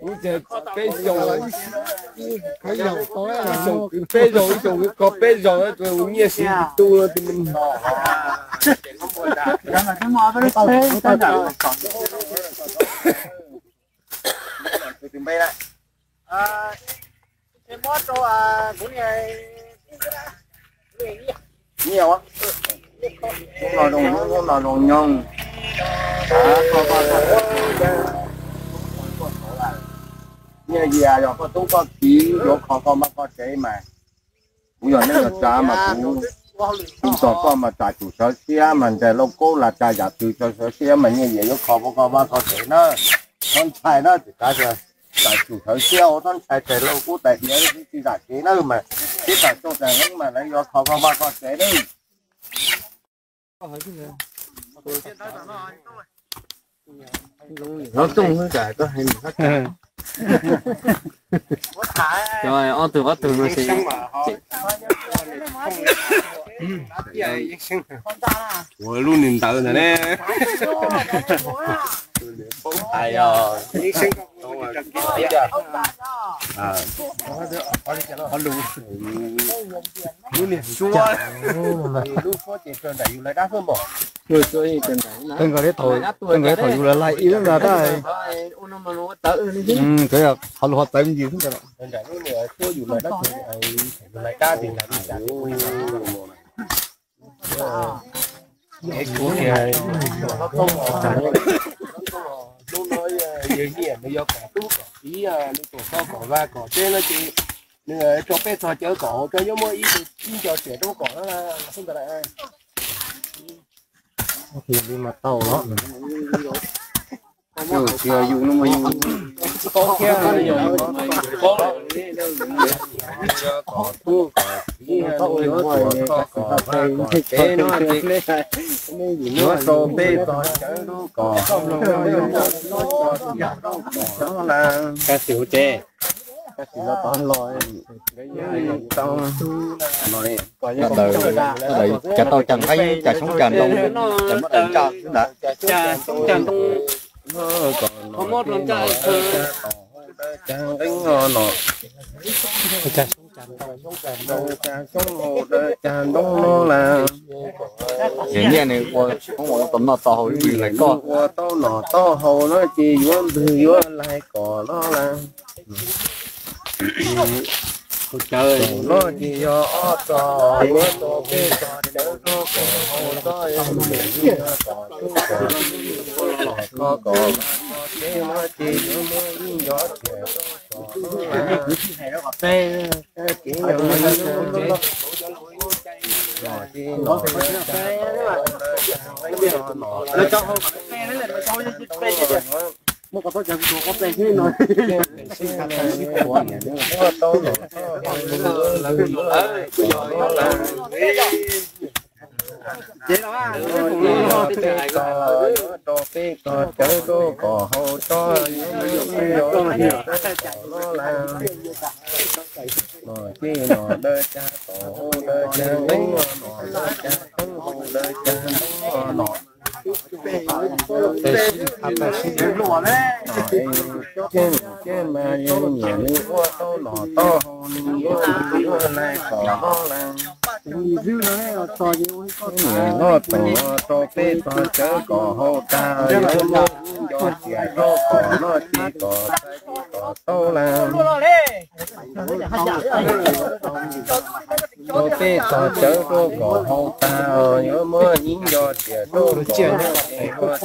Peb zaug, ib zaug kwv peb zaug, ib zaug kwv koj peb zaug, nyiaj siv tu no. Hnub no zoo, hnub no zoo nyoog. Nyiaj yias yog koj tub koj kiv yuav kho koj vaj koj tsev mas, kuv yog neej yog tsav mas kuv hu txog koj mas txais tsum sawv siab mas ntsais lauj kaub las tsa yam twg sawv siab mas nyiaj yias yuav kho koj vaj koj tsev na. Txhob ntshai na, tsis kav txais tsum sawv siab, txhob ntshai, txais lauj kaub tais diav tsis zam kev na mas, tib tag txoj tag heev mas lawv yuav kho koj vaj koj tsev na. Ob tug ob tug no ua lub niag ntawd ntag ne. Lub niag suab, lub suab ces raws nraim yus lawv dab xwb npam. Raws nkaus li thaum yus lawv laig ib lub ntawd dab. Raws nraim lub niag suab yus lawv dab, yus lawv dab ces nraim li cas. Hnub no yawg nyiam nws yog kom tub kom kiv, nws kom txog kom vaj kom tsev no ces nws tso peb txog cawv kom hauv tso, yuav muaj ib tug ib nco riam rau kom na. Mas tau los. Yus tsis yog yus no mas yus tsis paub thiab. Yog kom tub kom kiv, yuav kom txog kom vaj kom tsev no ces yuav rau peb txog cawv rau kom hauv, yuav muaj ib nco riam rau kom no las. Cas tau cas nqaij cas xyoob cas ntoo, cas muab daws ntsa xwb ntag. Cas xyoob cas ntoo, cas nqeeb no, cas xyoob hau dawb cas ntoo no las. Nyiaj nws ua tau noj tau haus ib vwm lais koj, ua tau noj tau haus no ces yuav npwg yuav lais kom no las. Kom no ces yog ob txog, yuav tau peb txog cawv rau kom hauv txog, yog kom tub kom kiv, kom kho kom vaj kom tsev no ces yuav muaj ib nco riam rau kom no las. Kev yog no ces no, no, no, tau no, no, no, rau peb txog cawv rau kom hauv txog, yuav muaj ib nco riam rau kom no las. No ces no dawb cas tom hau dawb cas nqeeb no, dawb cas xyoob hau dawb cas ntoo no. Ces mas yog nyiam nws ua tau noj tau haus nws yuav npwg yuav lais kom no las. Nyiam noj tau rau peb txog cawv kom hauv tag, yuav muaj ib nco riam rau kom no ces kom txais ces kom tau las. Rau peb txog cawv rau kom hauv tag, yuav muaj ib nco riam rau kom no ces hau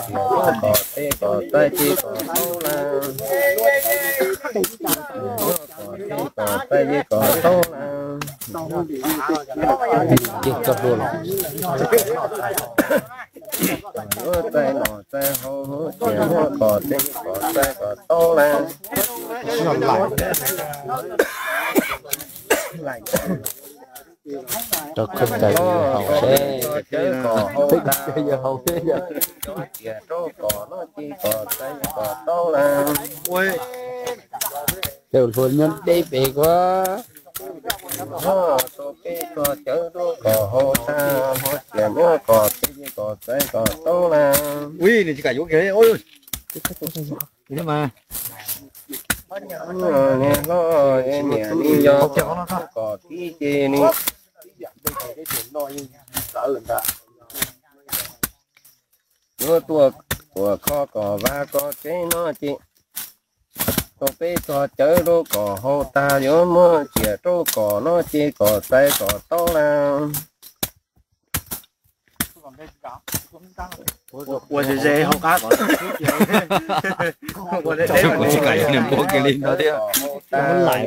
riam rau kom teb kom txais ces kom tau las. Kom teb kom txais ces kom tau las. Yuav txais noj txais haus, hau riam rau kom teb kom txais kom tau las. Rau koj cawv haus seb. Cov cawv kom haus tas, cov ciam rau kom noj ces kom txais kom tau lawm. Cawv hluas nyob deb pem kuv. Rau peb cov cawv rau kom haus tas, hluas ciam nyob kom txais kom txais kom tau lawm. Ui, nws tsis kam yuav kiag li. Niam hlob, niam, nws yog kom kib ces nws yuav tuaj tuam kho kom vaj kho tsev no ces rau peb cov cawv rau kom haus tas, yuav muab ciam rau kom noj ces kom txais kom tau lawm. Ua ze ze hauv qab kom ua deb deb. Kuv tsis kam yuav nws npua kiag li ntawd thiab.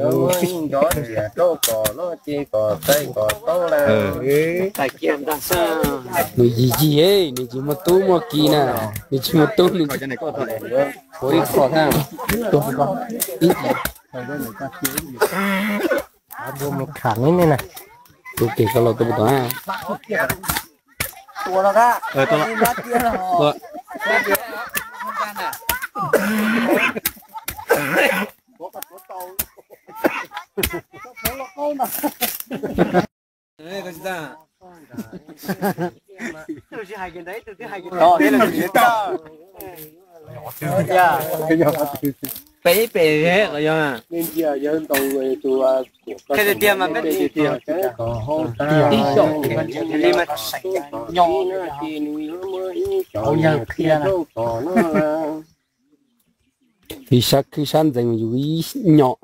Nws cov ciam rau kom noj ces kom txais kom tau lawm. Nws yig yig, nws tsis muaj tub muaj ki na, nws tsis muaj tub nws. Ua ib qho thiab. Ib, tus kis koj los tuaj puas tau na? Peb ib pem yog. Qhia tiag tiag mas peb tib xyom li mas qhia. Ib sab khwb sab ntxeev yus ib nyom.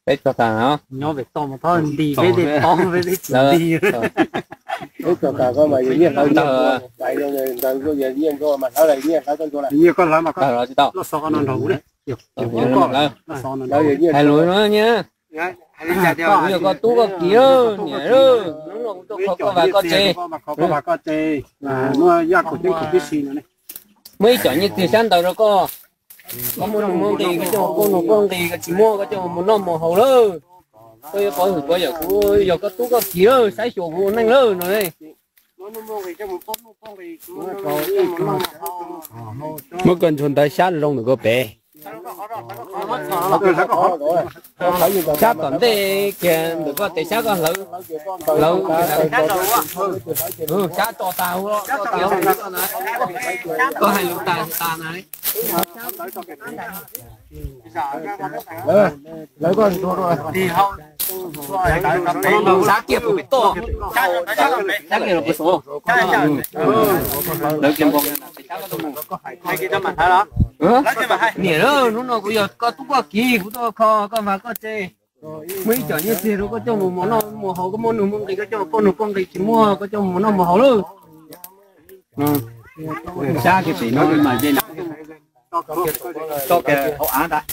Peb txog tas no. Nyob pem toj mas txhob nti peb tej toj peb tej tsis nti. Peb txog tas koj mas yog nyiaj hlawv ntag, ntawd yog nyiaj nkauj mas hlawv lawm, nyiaj hlawv koj ntsuag lawm. Nyiaj koj hlawv mas koj los xov no nrog kuv na. Hais lus no nyiaj. Kuv yog koj tub koj kiv niam, hnub no kuv tuaj kho koj vaj koj tsev. Koj vaj koj tsev, muaj yaj kaum ceeb kaum tib si no ne. Muaj ib co nyiaj txiag sab ntawd rau koj. Koj muaj nuj muaj nqis koj coj mus poj nuj poj nqis, koj tsis muaj koj coj mus noj mus haus lawm. Koj yuav pov hwm pov yawm kuv yog koj tub koj kiv lawm, saib xyuas kuv ua neej lawm no ne. Muab koj ntsuag ntawd sab zoo ntawm koj pem. Sab tom ntej kiag ntawm koj tes sab koj hlawv, hlawv, sab tso tas, koj hais lus tas tas na. Sab kiag pem toj, sab kiag los puag saum. Lawv kiag npog. Niam, hnub no kuv yog koj tub koj kiv, kuv tuaj kho koj vaj koj tsev. Muaj ib co nyiaj txiag rau koj coj mus mos noj mus haus, koj muaj nuj muaj nqis koj coj mus poj nuj poj nqis, tsis muaj koj coj mus mos noj mus haus lawm. Sab kiag pem no mas ze na. Tso kiag hauv av ntag.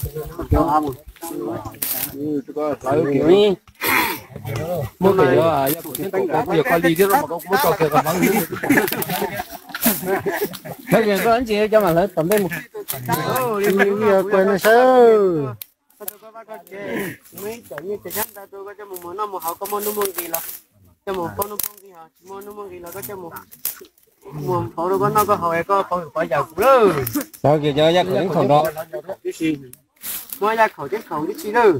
Muab pem yuav, yog kuv thiab kaum ko kuj yog koj li thiab los mas koj muab tso kiag kom hlawv. Hlawv kiag koj ntsis cov mam hlawv tom ntej mus. Kuv yog kuv no sawb. Muaj ib co nyiaj txiag sab ntawd rau koj coj mus mos noj mus haus, koj muaj nuj muaj nqis los coj mus poj nuj poj nqis, ho tsis muaj nuj muaj nqis los koj coj mus muag hauv rau koj noj koj haus es koj pov hwm pov yawm kuv lawm. Xav kiag cov yaj khaum ceeb khaum nrog. Muab yaj khaum ceeb khaum tib si lawm.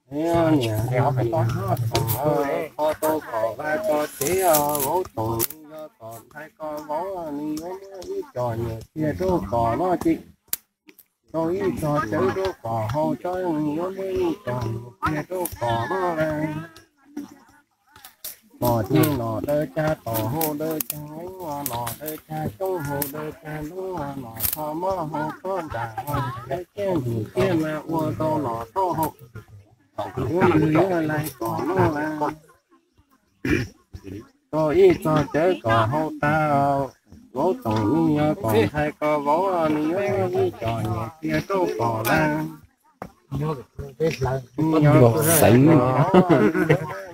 Niam, niam, niam, qhov tau kom vaj tau tsev, vauv toom nws yog kom ntxhais kom vauv, nws yuav muab ib co nyiaj txiag rau kom noj ces, rau ib co cawv rau kom haus tso, nws yuav muab ib co nyiaj txiag rau kom noj lawm. Los ces los dawb cag, tom haus dawb cag, los dawb cag, coob haus dawb cag, lub los tho mob haus txhob nram, dawb cag ntug cag mas ua tau los tau haus. Yuav nws yuav lais kom noj lawm. Rau ib co cawv kom haus tas, vauv toom nws yog kom ntxhais kom vauv, nws yuav ib co nyiaj txiag rau kom lawm. Xeev.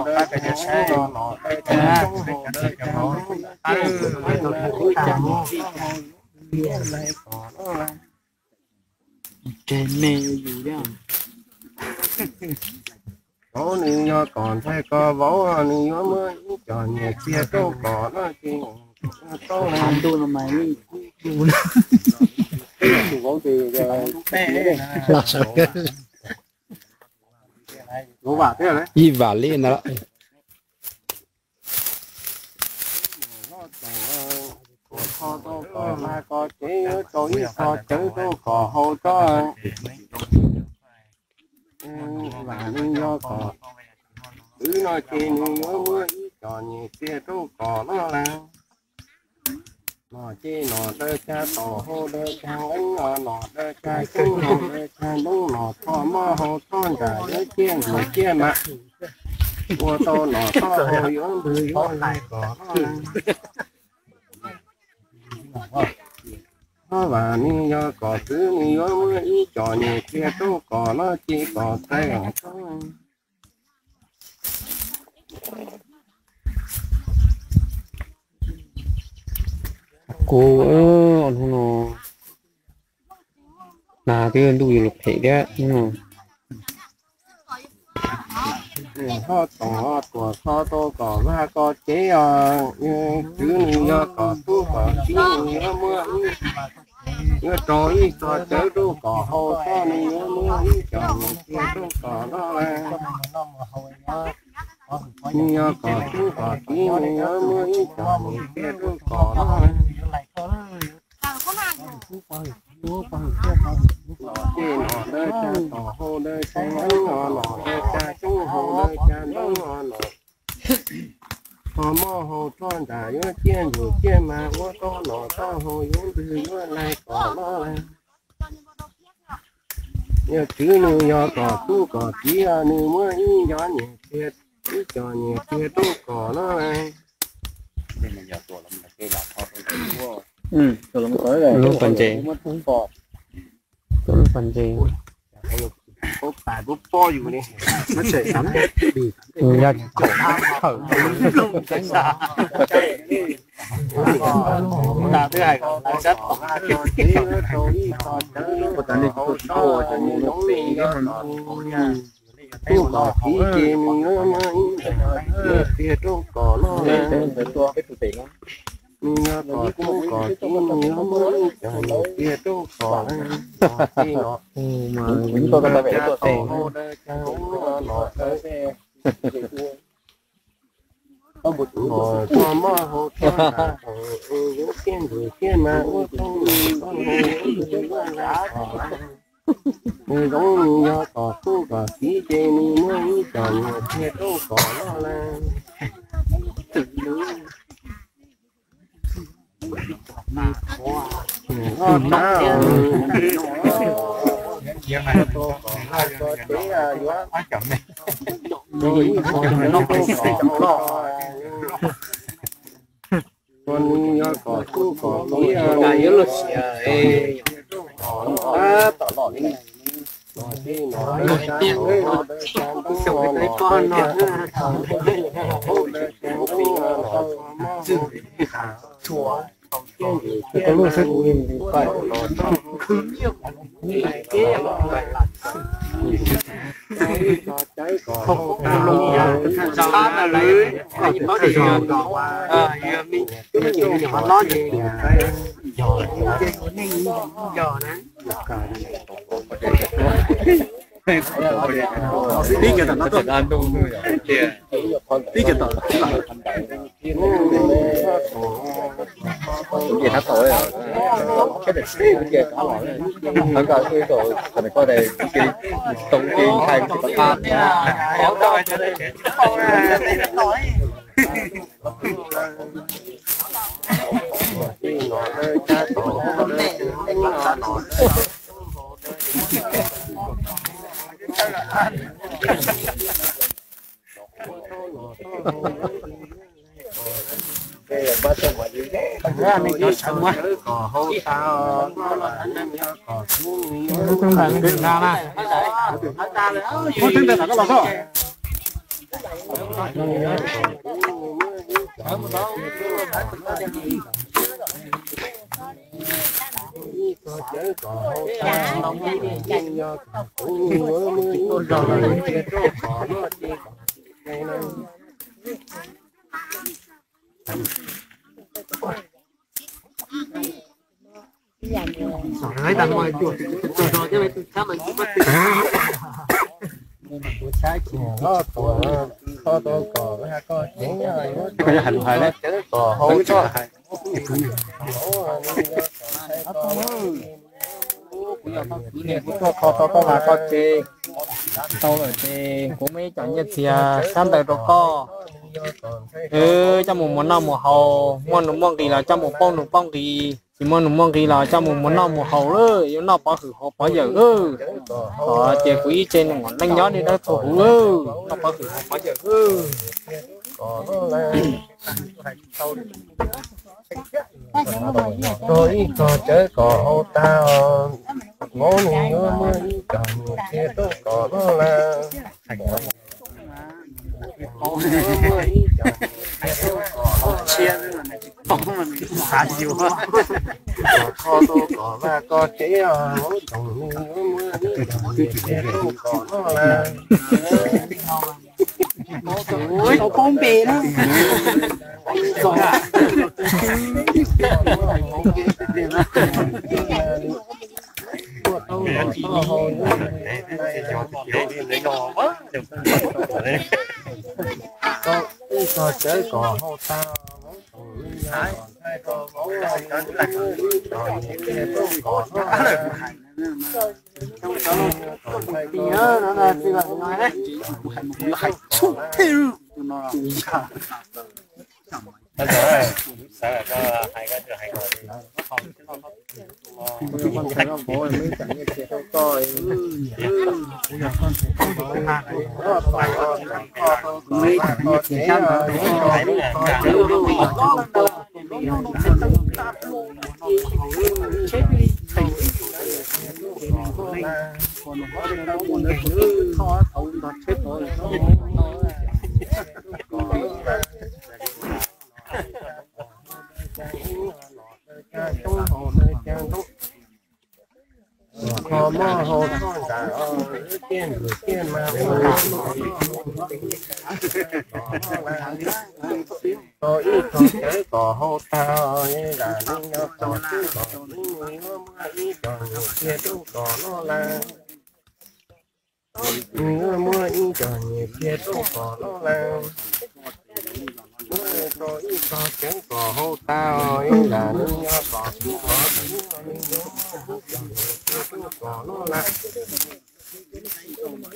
no dawb cag no no dawb cag coob hau dawb cag hau dawb cag hau. Cov nws yog kom ntxhais koj vauv, nws yuav muab ib co nyias txiag rau kom no ces tau. Ib vam li na. Kom kho rau kom lag kom cev, yuav rau ib qho cawv rau kom haus tso. Vam nws yog kom kwv no ces nws yuav muab ib co nyias txiag rau kom no las. Nom ces nom dawb cag taum hau dawb cag nqeeb, nom dawb cag coob hau dawb cag ntoob, nom txhoj moj hau txhoj ntsam yuav ciaj ntsuag ciaj mas ua tau nom txhoj hau yuav ntwg yuav lais kom no las. Vam nws yog kom kwv nws yuav muab ib co nyias txiag rau kom no ces kom txais. Kuv hnub no nag twb ntuj yuav luag phem thiab hnub no. Ho toom ho tuam kho rau kom lag kom cev os. Kwv nws yog kom tub kom kiv nws yuav muab, yuav rau ib qho cawv rau kom haus tso, nws yuav muab ib co nyias txiag rau kom no las. Nws yog kom tub kom kiv nws yuav muab ib co nyias txiag rau kom no las. Ces nom dawb cag taum hau dawb cag nqeeb, nom dawb cag coob hau dawb cag ntoob, nom txhoj moj hau txhoj ntsam yuav ciaj ntsuag ciaj mas ua tau nom txhoj hau yuav ntwg yuav lais kom no las. Yog kwv nws yog kom tub kom kiv nws muab ib co nyias txiag, ib co nyias txiag rau kom no las. Lub pas ntses, lub pas ntses. Tub kom kiv ces nws yuav muab ib co nyias txiag rau kom no las. Nws yog kom tub kom kiv nws yuav muab ib co nyias txiag rau kom no. Ces nom dawb cag taum hau dawb cag nqeeb, nom dawb txhoj moj hau txhoj ntsam yuav ciaj ntsuag ciaj mas ua tau nom txhoj hau yuav ntwg yuav lais kom no las. Nws zoo nws yog kom tub kom kiv ces nws muab ib co nyias txiag rau kom no las. Nws loj tag, nws rau kom lag kom cev yuav rau ib qho cawv rau kom no. Nws yog kom tub kom kiv nws yuav muab ib co nyias txiag rau kom no las. Ces nom dawb cag taum hau dawb cag nqeeb, nom dawb cag coob hau dawb cag ntoob, nom txhoj moj hau txhoj ntsam yuav ciaj ntsuag ciaj mas ua tau nom txhoj hau yuav ntwg yuav lais kom no las. Tib kiag tom no tuaj. Tib kiag tom. Koj kho tau koj vaj koj tsev tau lawm ces kuv muaj ib co nyiaj txiag xyab ntawv rau koj. Wb coj mus muas noj muas haus, muaj nuv muaj nqis los coj mus pauj nuv pauj nqis, tsis muaj nuv muaj nqis los coj mus muas noj muas haus lawm, yuav noj pov hwm hauv pov yawm lawm. Os, ces kuv ib tse nws leej nyob li dawb txhua huv lawm, noj pov hwm hauv pov yawm lawm. Rau ib tog cawv kom hau tag, hmoob nws yuav muaj ib co nyiaj txiag rau kom noj lawm. Kho tau koj vaj koj tsev, hmoob nws yuav muaj ib co nyiaj txiag rau kom noj lawm. Tau poob npe na. Ib tog cawv kom hau tag, Kho mob hau txhob ntxam, wb ciaj nplwg ciaj mas ua, tau ib tog cawv kom hau tag, zam neej nyob txog tub kom tub, nws yuav muaj ib co nyiaj txiag rau kom noj lawm. Nws yuav muaj ib co nyiaj txiag rau kom noj lawm. Muab tau ib tog cawv kom hau tag, ib zam neej nyob txog tub kom tub, nws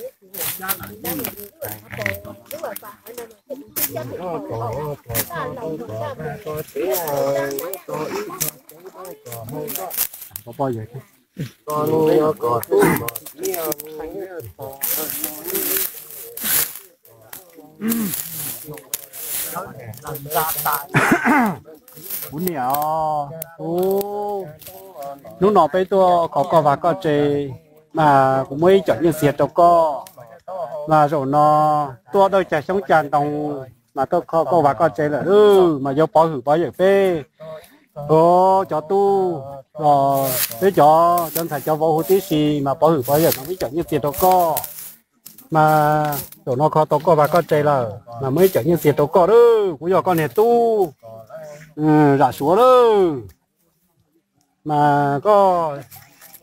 yuav muaj ib co nyiaj txiag rau kom noj lawm. Noj kom, kom, kom, kom, kom, kom tsev, muab tau ib tog cawv kom hau tag. Koj nws yog kom tub kom txiv, kuv niam, kuv, hnub no peb tuaj kho koj vaj koj tsev, mas kuv muaj ib co nyiaj txiag rau koj, mas zaum no tuaj dawj cag xyoob cag ntoo, mas tuaj kho koj vaj koj tsev lawm, mas yuav pov hwm pov yawm peb. Ua cov tub los peb cov, cov ntxhais cov vauv huv tib si, mas pov hwm pov yawm no muaj ib co nyiaj txiag rau koj. Mas zaum no kho tau koj vaj koj tsev lawm, mas muaj ib co nyiaj txiag rau koj lawm, kuv yog koj niag tub, zam suav lawm. Mas koj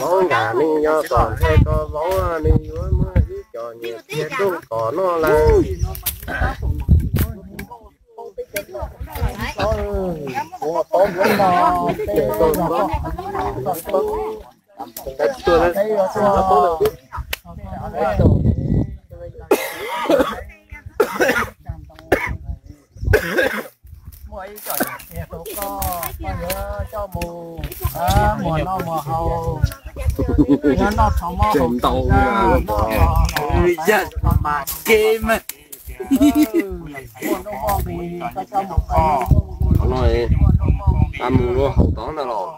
Vaub nkag nws yog tom ntshe ko vaub nws yuav muaj ib co nyiam tiag rooj tom no lawm. Muaj ib co nyiam tiag rau koj, koj yuav coj mus muas noj muas haus, yuav noj tsho mob haus ntau, noj tsho mas kev mas. Muaj nuj muaj nqis koj coj mus pab, muaj nuj muaj nqis koj coj mus haus tod ntag los.